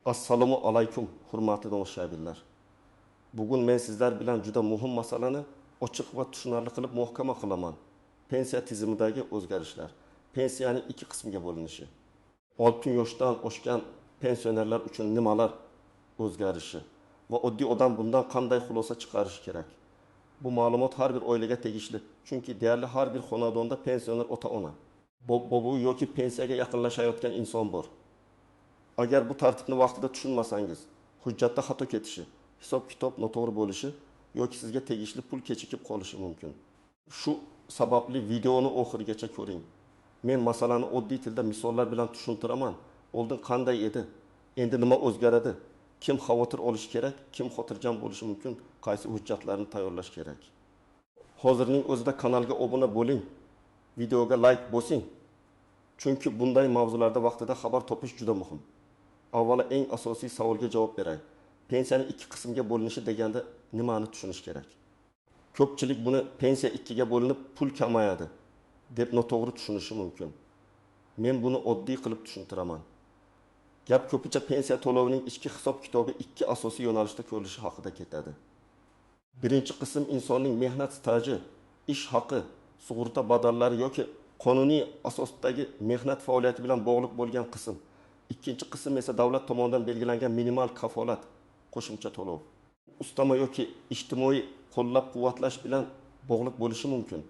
Assalomu alaykum, hurmatli tomoshabinlar. Bugun men sizlar bilan juda muhim masalani ochiq va tushunarli qilib muhokama qilaman. Pensiya tizimidagi o'zgarishlar. Pensiyaning ikki qismga bo'linishi. 60 yoshdan oshgan pensionerlar uchun nimalar o'zgarishi va oddiy odam bundan qanday xulosa chiqarishi kerak? Bu ma'lumot har bir oilaga tegishli, chunki deyarli har bir xonadonda pensioner ota-ona, bobo yoki pensiyaga yaqinlashayotgan inson bor. Agar bu tartibni vaqtida tushunmasangiz, hujjatda xato ketishi, hisob-kitob noto'g'ri bo'lishi yoki sizga tegishli pul kechikib qolishi mumkin. Shu sababli videoni oxirigacha ko'ring. Men masalani oddiy tilda misollar bilan tushuntiraman. Oldin qanday edi? Endi nima o'zgaradi? Kim xavotir olishi kerak, kim xotirjam bo'lishi mumkin, qaysi hujjatlarni tayyorlash kerak? Hozirning o'zida kanalga obuna bo'ling, videoga like bosing. Chunki bunday mavzularda vaqtida xabar topish juda muhim. Avvalo eng asosiy savolga javob beray. Pensiyaning ikki qismga bo'linishi deganda nimani tushunish kerak? Ko'pchilik buni pensiya ikkiga bo'linib pul kamayadi deb noto'g'ri tushunishi mumkin. Men buni oddiy qilib tushuntiraman. Gap ko'pincha pensiya to'lovining ichki hisob-kitobi ikki asosiy yo'nalishda ko'rilishi haqida ketadi. Birinchi qism insonning mehnat staji, ish haqi, sug'urta badallari yoki qonuniy asosdagi mehnat faoliyati bilan bog'liq bo'lgan qism. Ikkinchi qism esa davlat tomonidan belgilangan minimal kafolat, qo'shimcha to'lov, ustama yoki ijtimoiy qo'llab-quvvatlash bilan bog'liq bo'lishi mumkin.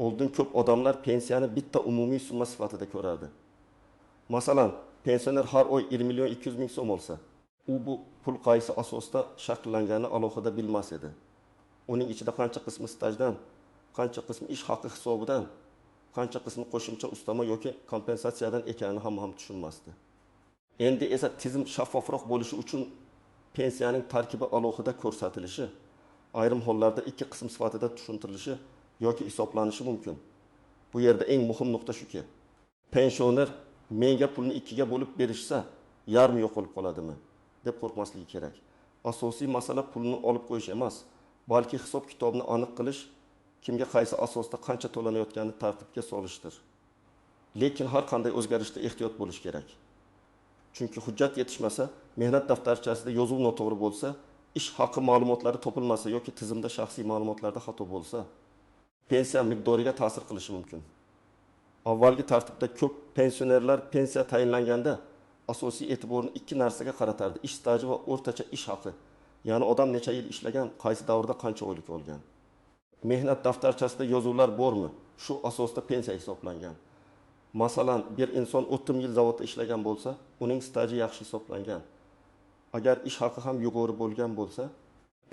Oldin ko'p odamlar pensiyani bitta umumiy summa sifatida ko'rardi. Masalan, pensioner har oy 1 million 200 ming so'm olsa, u bu pul qaysi asosda shakllanganini alohida bilmas edi. Uning ichida qancha qismi stajdan, qancha qismi ish haqi hisobidan, qancha qismi qo'shimcha ustama yoki kompensatsiyadan ekanini ham tushunmasdi. Endi esa tizim shaffofroq bo'lishi uchun pensiyaning tarkibi alohida ko'rsatilishi, ayrim hollarda ikki qism sifatida tushuntirilishi yoki hisoblanishi mumkin. Bu yerda eng muhim nuqta shuki, pensioner menga pulni ikkiga bo'lib berishsa, yarmi yo'qolib qoladimi deb qo'rqmasligi kerak. Asosiy masala pulni olib qo'yish emas, balki hisob-kitobni aniq qilish, kimga qaysi asosda qancha to'lanayotganini tartibga solishdir. Lekin har qanday o'zgarishda ehtiyot bo'lish kerak. Chunki hujjat yetishmasa, mehnat daftarchasida yozuv noto'g'ri bo'lsa, ish haqi ma'lumotlari topilmasa yoki tizimda shaxsiy ma'lumotlarda xato bo'lsa, pensiya miqdoriga ta'sir qilishi mumkin. Avvalgi tartibda ko'p pensionerlar pensiya tayinlanganda asosiy e'tiborni ikki narsaga qaratardi: ish staji va o'rtacha ish haqi. Ya'ni odam necha yil ishlagan, qaysi davrda qancha oylik olgan. Mehnat daftarchasida yozuvlar bormi? Shu asosda pensiya hisoblangan. Masalan, bir inson 30 yil zavodda ishlagan bo'lsa, uning staji yaxshi hisoblangan. Agar ish haqi ham yuqori bo'lgan bo'lsa,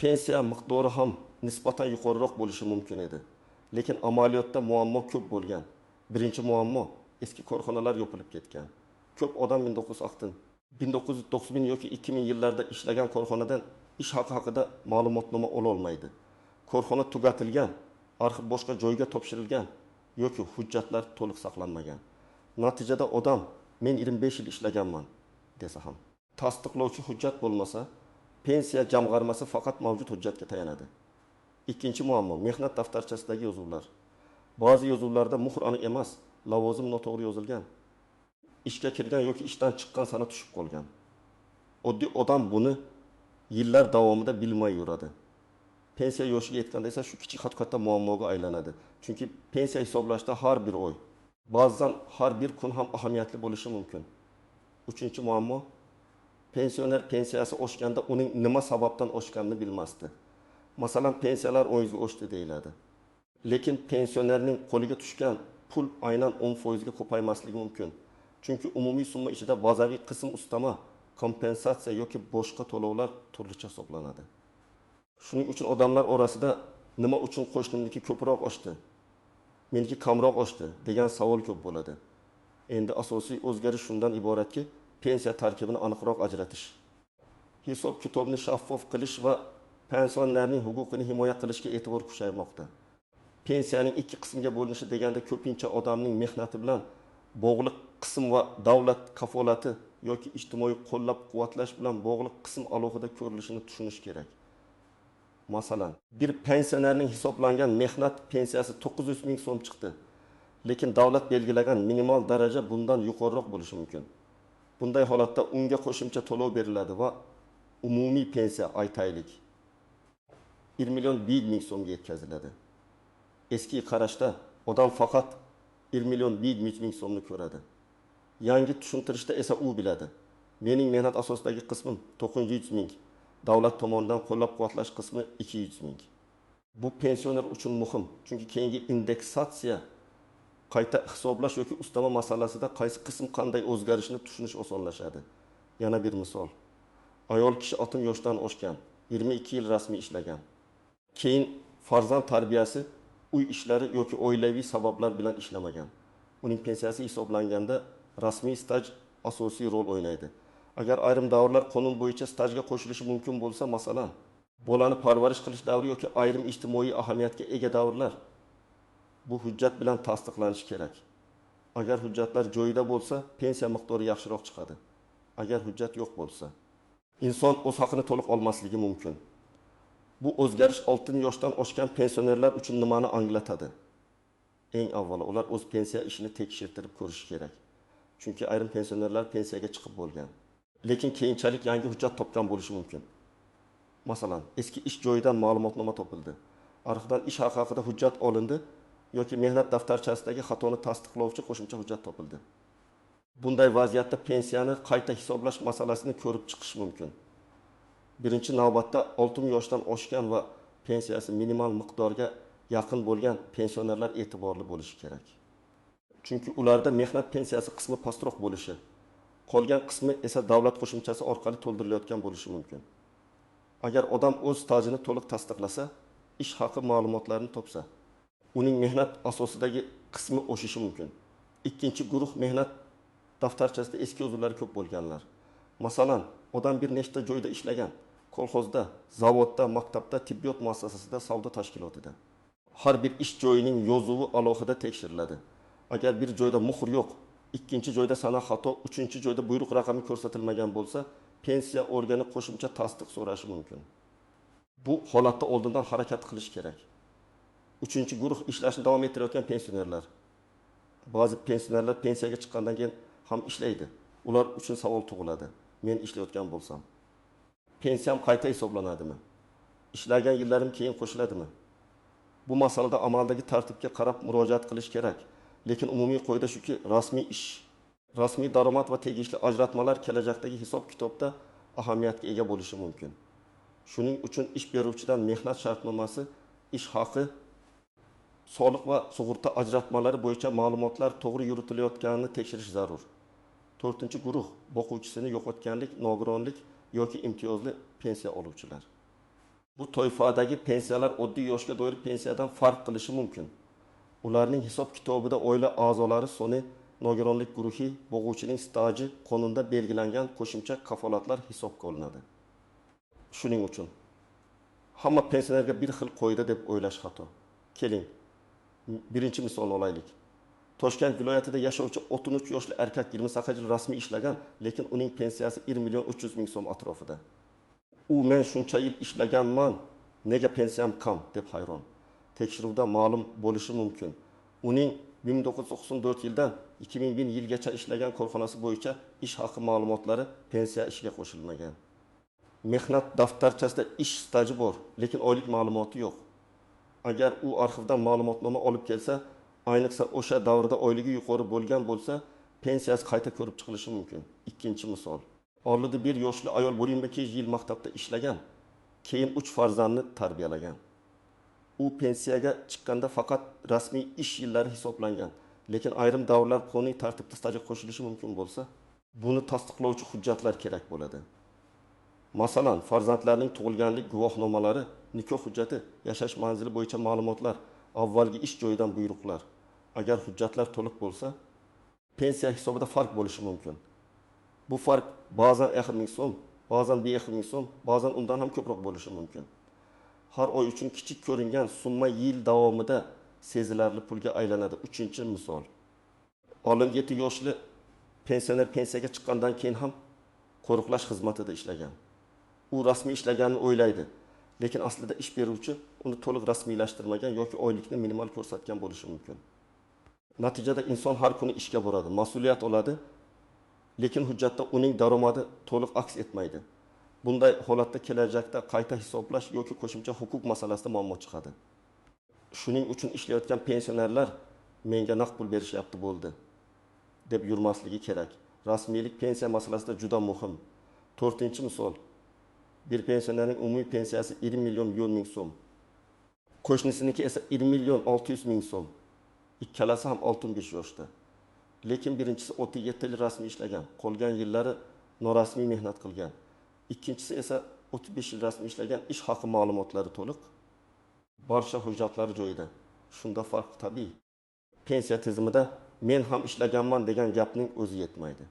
pensiya miqdori ham nisbatan yuqoriroq bo'lishi mumkin edi. Lekin amaliyotda muammo ko'p bo'lgan. Birinchi muammo, eski korxonalar yopilib ketgan. Ko'p odam 1990 yoki 2000 yillarda ishlagan korxonadan ish haqi haqida ma'lumotnoma ola olmaydi. Korxona tugatilgan, arxiv boshqa joyga topshirilgan yoki hujjatlar to'liq saqlanmagan. Natijada odam men 25 yil ishlaganman desa ham, tasdiqlovchi hujjat bo'lmasa, pensiya jamg'armasi faqat mavjud hujjatga tayanadi. Ikkinchi muammo, mehnat daftarchasidagi yozuvlar. Ba'zi yozuvlarda muhr aniq emas, lavozim noto'g'ri yozilgan. Ishga kirgan yoki ishdan chiqqan sana tushib qolgan. Oddiy odam buni yillar davomida bilmay yuradi. Pensiya yoshiga yetganda esa shu kichik xato katta muammoga aylanadi. Chunki pensiya hisoblashda har bir oy, ba'zan har bir kun ham ahamiyatli bo'lishi mumkin. Uchinchi muammo, pensioner pensiyasi oshganda uning nima sababdan oshganini bilmasdi. Masalan, pensiyalar 10% ga oshdi deyiladi. Lekin pensionerning qo'liga tushgan pul aynan 10% ga ko'paymasligi mumkin. Chunki umumiy summa ichida bazaviy qism ustama, kompensatsiya yoki boshqa to'lovlar turlicha hisoblanadi. Shuning uchun odamlar orasida nima uchun qo'shnimniki ko'proq oshdi, meniki kamroq oshdi degan savol ko'p bo'ladi. Endi asosiy o'zgarish shundan iboratki, pensiya tarkibini aniqroq ajratish, hisob-kitobni shaffof qilish va pensionerning huquqini himoya qilishga e'tibor kuchaymoqda. Pensiyaning ikki qismga bo'linishi deganda ko'pincha odamning mehnati bilan bog'liq qism va davlat kafolati yoki ijtimoiy qo'llab-quvvatlash bilan bog'liq qism alohida ko'rilishini tushunish kerak. Masalan, bir pensionerning hisoblangan mehnat pensiyasi 900 ming so'm chiqdi. Lekin davlat belgilagan minimal daraja bundan yuqoriroq bo'lishi mumkin. Bunday holatda unga qo'shimcha to'lov beriladi va umumiy pensiya, aytaylik, 1 million 1 ming so'mga yetkaziladi. Eski qarashda odam faqat 1 million 1 ming so'mni ko'radi. Yangi tushuntirishda esa u biladi. Mening mehnat asosidagi qismim 900 ming, davlat tomonidan qo'llab-quvvatlash qismi 200 ming. Bu pensioner uchun muhim, chunki keyingi indeksatsiya, qayta hisoblash yoki ustama masalasida qaysi qism qanday o'zgarishini tushunish osonlashadi. Yana bir misol. Ayol kishi 60 yoshdan oshgan, 22 yil rasmiy ishlagan. Keyin farzand tarbiyasi, uy ishlari yoki oilaviy sabablar bilan ishlamagan. Uning pensiyasi hisoblanganda rasmiy staj asosiy rol o'ynaydi. Agar ayrim davrlar qonun bo'yicha stajga qo'shilishi mumkin bo'lsa, masalan, bolani parvarish qilish davri yoki ayrim ijtimoiy ahamiyatga ega davrlar, bu hujjat bilan tasdiqlanishi kerak. Agar hujjatlar joyida bo'lsa, pensiya miqdori yaxshiroq chiqadi. Agar hujjat yo'q bo'lsa, inson o'z haqini to'liq olmasligi mumkin. Bu o'zgarish 60 yoshdan oshgan pensionerlar uchun nimani anglatadi? Eng avvalo ular o'z pensiya ishini tekshirtirib ko'rishi kerak. Chunki ayrim pensionerlar pensiyaga chiqib bo'lgan, lekin keyinchalik yangi hujjat topgan bo'lishi mumkin. Masalan, eski ish joyidan ma'lumotnoma topildi. Arxivdan ish haqi haqida hujjat olindi yoki mehnat daftarchasidagi xatoni tasdiqlovchi qo'shimcha hujjat topildi. Bunday vaziyatda pensiyani qayta hisoblash masalasini ko'rib chiqish mumkin. Birinchi navbatda 60 yoshdan oshgan va pensiyasi minimal miqdorga yaqin bo'lgan pensionerlar e'tiborli bo'lishi kerak. Chunki ularda mehnat pensiyasi qismi pastroq bo'lishi, qolgan qismi esa davlat qo'shimchasi orqali to'ldirilayotgan bo'lishi mumkin. Agar odam o'z stajini to'liq tasdiqlasa, ish haqi ma'lumotlarini topsa, uning mehnat asosidagi qismi oshishi mumkin. Ikkinchi guruh mehnat daftarchasida eski yozuvlari ko'p bo'lganlar. Masalan, odam bir nechta joyda ishlagan, kolxozda, zavodda, maktabda, tibbiyot muassasasida, savdo tashkilotida. Har bir ish joyining yozuvi alohida tekshiriladi. Agar bir joyda muhr yo'q, ikkinchi joyda sana xato, uchinchi joyda buyruq raqami ko'rsatilmagan bo'lsa, pensiya organi qo'shimcha tasdiq so'rashi mumkin. Bu holatda oldindan harakat qilish kerak. Uchinchi guruh ishlashni davom ettirayotgan pensionerlar. Ba'zi pensionerlar pensiyaga chiqqandan keyin ham ishlaydi. Ular uchun savol tug'iladi. Men ishlayotgan bo'lsam, pensiyam qayta hisoblanadimi? Ishlagan yillarim keyin qo'shiladimi? Bu masalada amaldagi tartibga qarab murojaat qilish kerak. Lekin umumiy qoida shuki, rasmiy ish, rasmiy daromad va tegishli ajratmalar kelajakdagi hisob-kitobda ahamiyatga ega bo'lishi mumkin. Shuning uchun ish beruvchidan mehnat shartnomasi, ish haqi, soliq va sug'urta ajratmalari bo'yicha ma'lumotlar to'g'ri yuritilayotganini tekshirish zarur. To'rtinchi guruh boquvchisini yo'qotganlik, nogironlik yoki imtiyozli pensiya oluvchilar. Bu toifadagi pensiyalar oddiy yoshga doir pensiyadan farq qilishi mumkin. Ularning hisob-kitobida oila a'zolari soni, nogironlik guruhi, bo'g'uvchining staji, qonunda belgilangan qo'shimcha kafolatlar hisobga olinadi. Shuning uchun hamma pensionerga bir xil qoida deb o'ylash xato. Keling, birinchi misolni olaylik. Toshkent viloyatida yashovchi 33 yoshli erkak 28 yil rasmiy ishlagan, lekin uning pensiyasi 1 million 300 ming so'm atrofida. U men shuncha yil ishlaganman, nega pensiyam kam deb hayron. Tekshiruvda ma'lum bo'lishi mumkin. Uning 1994 yildan 2001 yilgacha ishlagan korxonasi bo'yicha ish haqi ma'lumotlari pensiya ishiga qo'shilmagan. Mehnat daftarchasida ish staji bor, lekin oylik ma'lumoti yo'q. Agar u arxivdan ma'lumotnoma olib kelsa, ayniqsa o'sha davrda oyligi yuqori bo'lgan bo'lsa, pensiyasi qayta ko'rib chiqilishi mumkin. Ikkinchi misol. 51 yoshli ayol 22 yil maktabda ishlagan, keyin 3 farzandni tarbiyalagan. U pensiyaga chiqqanda faqat rasmiy ish yillari hisoblangan, lekin ayrim davrlar qonuniy tartibda stajga qo'shilishi mumkin bo'lsa, buni tasdiqlovchi hujjatlar kerak bo'ladi. Masalan, farzandlarning tug'ilganlik guvohnomalari, nikoh hujjati, yashash manzili bo'yicha ma'lumotlar, avvalgi ish joyidan buyruqlar. Agar hujjatlar to'liq bo'lsa, pensiya hisobida farq bo'lishi mumkin. Bu farq ba'zan 5000 so'm, ba'zan 5000 so'm, ba'zan undan ham ko'proq bo'lishi mumkin. Har oy uchun kichik ko'ringan summa yil davomida sezilarli pulga aylanadi. Uchinchi misol. 57 yoshli pensioner pensiyaga chiqqandan keyin ham qo'riqlash xizmatida ishlagan. U rasmiy ishlaganini o'ylaydi, lekin aslida ish beruvchi uni to'liq rasmiylashtirmagan yoki oylikni minimal ko'rsatgan bo'lishi mumkin. Natijada inson har kuni ishga boradi, mas'uliyat oladi, Lekin hujjatda uning daromadi to'liq aks etmaydi. Bunday holatda kelajakda qayta hisoblash yoki qo'shimcha huquq masalasida muammo chiqadi. Shuning uchun ishlayotgan pensionerlar menga naqd pul berishyapti bo'ldi deb yurmasligi kerak. Rasmiylik pensiya masalasida juda muhim. To'rtinchi misol. Bir pensionerning umumiy pensiyasi 1 million 100 ming so'm. Qo'shnisiniki esa 1 million 600 ming so'm. Ikkalasi ham 65 yoshda. Lekin birinchisi 37 yil rasmiy ishlagan, qolgan yillari norasmiy mehnat qilgan. Ikkinchisi esa 35 yil rasmiy ishlagan, ish haqi ma'lumotlari to'liq, barcha hujjatlari joyida. Shunda farq tabiiy. Pensiya tizimida men ham ishlaganman degan gapning o'zi yetmaydi.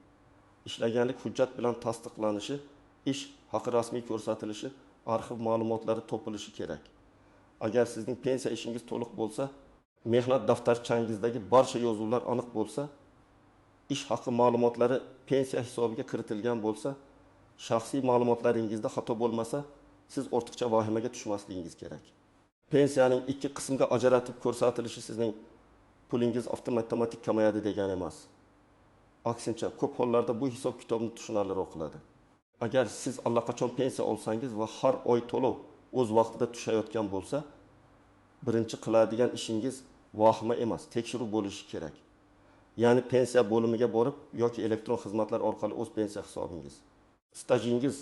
Ishlaganlik hujjat bilan tasdiqlanishi, ish haqi rasmiy ko'rsatilishi, arxiv ma'lumotlari topilishi kerak. Agar sizning pensiya ishingiz to'liq bo'lsa, mehnat daftarchangizdagi barcha yozuvlar aniq bo'lsa, ish haqi ma'lumotlari pensiya hisobiga kiritilgan bo'lsa, shaxsiy ma'lumotlaringizda xato bo'lmasa, siz ortiqcha vahimaga tushmasligingiz kerak. Pensiyaning ikki qismga ajratib ko'rsatilishi sizning pulingiz avtomatik kamayadi degani emas. Aksincha, ko'p hollarda bu hisob-kitobni tushunarliroq qiladi. Agar siz allaqachon pensiya olsangiz va har oy to'lov o'z vaqtida tushayotgan bo'lsa, birinchi qiladigan ishingiz vahima emas, tekshiruv bo'lishi kerak. Ya'ni pensiya bo'limiga borib yoki elektron xizmatlar orqali o'z pensiya hisobingiz, stajingiz,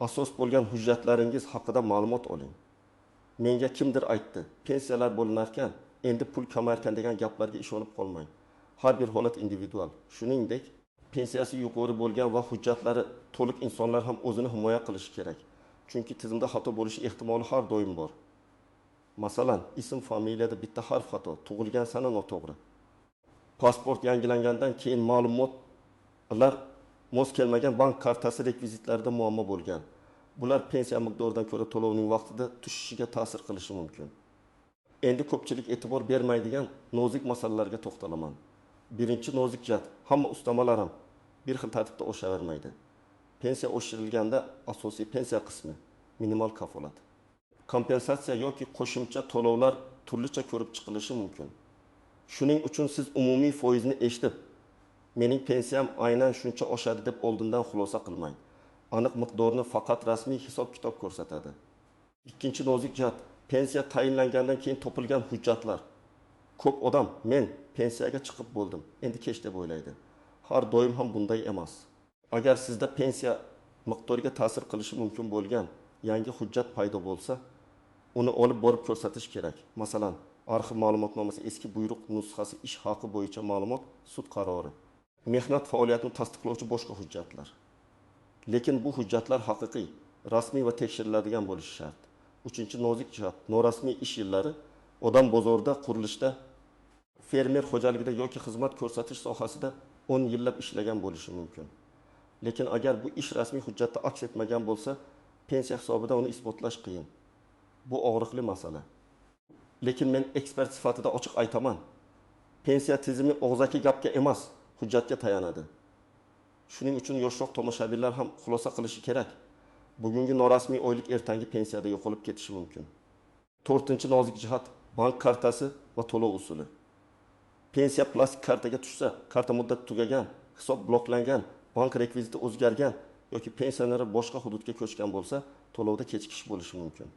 asos bo'lgan hujjatlaringiz haqida ma'lumot oling. Menga kimdir aytdi, pensiyalar bo'linarkan, endi pul kamarkan degan gaplarga ishonib qolmang. Har bir holat individual. Shuningdek, pensiyasi yuqori bo'lgan va hujjatlari to'liq insonlar ham o'zini himoya qilishi kerak. Chunki tizimda xato bo'lishi ehtimoli har doim bor. Masalan, ism, familiyada bitta harf xato, tug'ilgan sana noto'g'ri. Pasport yangilangandan keyin ma'lumotlar mos kelmagan, bank kartasi rekvizitlarida muammo bo'lgan. Bular pensiya miqdoridan ko'ra to'lovning vaqtida tushishiga ta'sir qilishi mumkin. Endi ko'pchilik e'tibor bermaydigan nozik masalalarga to'xtalaman. Birinchi nozik jihat, hamma ustamalar ham bir xil tartibda oshavermaydi. Pensiya oshirilganda asosiy pensiya qismi minimal kafolat. Kompensatsiya yoki qo'shimcha to'lovlar turlicha ko'rib chiqilishi mumkin. Shuning uchun siz umumiy foizni eshitib, mening pensiyam aynan shuncha oshadi deb oldindan xulosa qilmang. Aniq miqdorni faqat rasmiy hisob-kitob ko'rsatadi. Ikkinchi nozik jihat, pensiya tayinlangandan keyin topilgan hujjatlar. Ko'p odam men pensiyaga chiqib bo'ldim, endi kech deb o'ylaydi. Har doim ham bunday emas. Agar sizda pensiya miqdoriga ta'sir qilishi mumkin bo'lgan yangi hujjat paydo bo'lsa, uni olib borib ko'rsatish kerak. Masalan, arxiv ma'lumotnomasi, eski buyruq nusxasi, ish haqi bo'yicha ma'lumot, sud qarori, mehnat faoliyatini tasdiqlovchi boshqa hujjatlar. Lekin bu hujjatlar haqiqiy, rasmiy va tekshiriladigan bo'lishi shart. Uchinchi nozik jihat, norasmiy ish yillari odam bozorda, qurilishda, fermer xo'jaligida yoki xizmat ko'rsatish sohasida 10 yillab ishlagan bo'lishi mumkin. Lekin agar bu ish rasmiy hujjatda aks etmagan bo'lsa, pensiya hisobida uni isbotlash qiyin. Bu og'riqli masala. Lekin men ekspert sifatida ochiq aytaman. Pensiya tizimi og'zaki gapga emas, hujjatga tayanadi. Shuning uchun yoshroq tomoshabinlar ham xulosa qilishi kerak. Bugungi norasmiy oylik ertangi pensiyada yo'qolib ketishi mumkin. To'rtinchi nozik jihat, bank kartasi va to'lov usuli. Pensiya plastik kartaga tushsa, karta muddati tugagan, hisob bloklangan, bank rekviziti o'zgargan yoki pensioner boshqa hududga ko'chgan bo'lsa, to'lovda kechikish bo'lishi mumkin.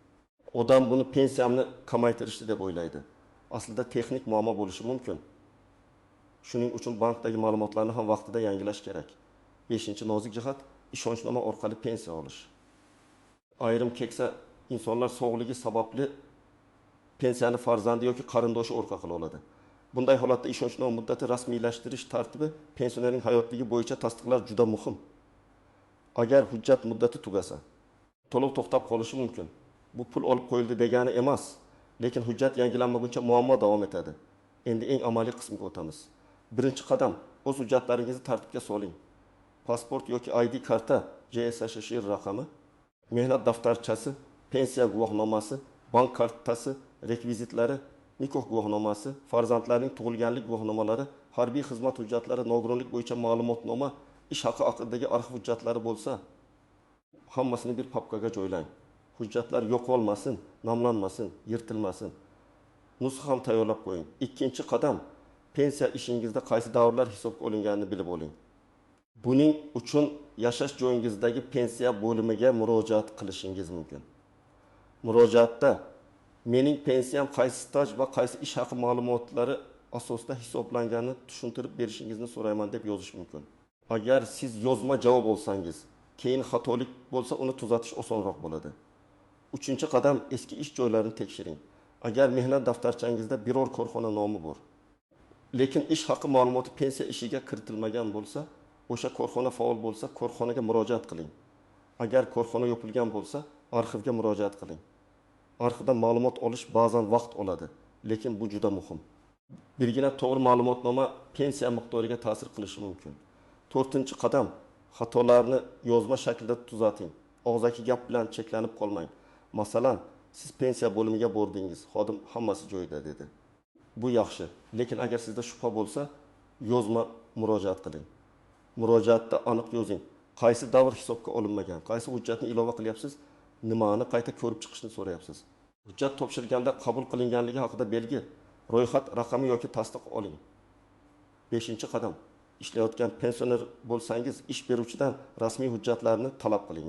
Odam buni pensiyamni kamaytirishdi deb o'ylaydi. Aslida texnik muammo bo'lishi mumkin. Shuning uchun bankdagi ma'lumotlarni ham vaqtida yangilash kerak. Beshinchi nozik jihat, ishonchnoma orqali pensiya olish. Ayrim keksa insonlar sog'ligi sababli pensiyani farzandi yoki qarindoshi orqa qila oladi. Bunday holatda ishonchnoma muddati rasmiylashtirish tartibi pensionerning hayotligi bo'yicha tasdiqlar juda muhim. Agar hujjat muddati tugasa, to'lov to'xtab qolishi mumkin. Bu pul olib qo'yildi degani emas, lekin hujjat yangilanmaguncha muammo davom etadi. Endi eng amaliy qismiga o'tamiz. Birinchi qadam, o'z hujjatlaringizni tartibga soling. Pasport yoki ID karta, JSHSH raqami, mehnat daftarchasi, pensiya guvohnomasi, bank kartasi rekvizitlari, nikoh guvohnomasi, farzandlarning tug'ilganlik guvohnomalari, harbiy xizmat hujjatlari, nogironlik bo'yicha ma'lumotnoma, ish haqi haqidagi arxiv hujjatlari bo'lsa, hammasini bir papkaga joylang. Hujjatlar yo'qolmasin, namlanmasin, yirtilmasin. Nusxa ham tayyorlab qo'ying. Ikkinchi qadam, pensiya ishingizda qaysi davrlar hisobga olinganini bilib oling. Buning uchun yashash joyingizdagi pensiya bo'limiga murojaat qilishingiz mumkin. Murojaatda Mening pensiyam qaysi staj va qaysi ish haqi ma'lumotlari asosida hisoblanganini tushuntirib berishingizni so'rayman deb yozish mumkin. Agar siz yozma javob olsangiz, keyin xatolik bo'lsa, uni tuzatish osonroq bo'ladi. Uchinchi qadam eski ish joylarini tekshiring. Agar mehnat daftarchangizda biror korxona nomi bor, lekin ish haqi ma'lumoti pensiya ishiga kiritilmagan bo'lsa, o'sha korxona faol bo'lsa, korxonaga murojaat qiling. Agar korxona yopilgan bo'lsa, arxivga murojaat qiling. Arxivdan ma'lumot olish ba'zan vaqt oladi, lekin bu juda muhim. Birgina to'g'ri ma'lumotnoma pensiya miqdoriga ta'sir qilishi mumkin. To'rtinchi qadam xatolarni yozma shaklda tuzating. Og'zaki gap bilan cheklanib qolmang. Masalan, siz pensiya bo'limiga bordingiz, xodim hammasi joyida dedi. Bu yaxshi, lekin agar sizda shubha bo'lsa, yozma murojaat qiling. Murojaatda aniq yozing. Qaysi davr hisobga olinmagan, qaysi hujjatni ilova qilyapsiz, nimani qayta ko'rib chiqishni so'rayapsiz. Hujjat topshirganda qabul qilinganligi haqida belgi, ro'yxat raqami yoki tasdiq oling. Beshinchi qadam ishlayotgan pensioner bo'lsangiz, ish beruvchidan rasmiy hujjatlarni talab qiling.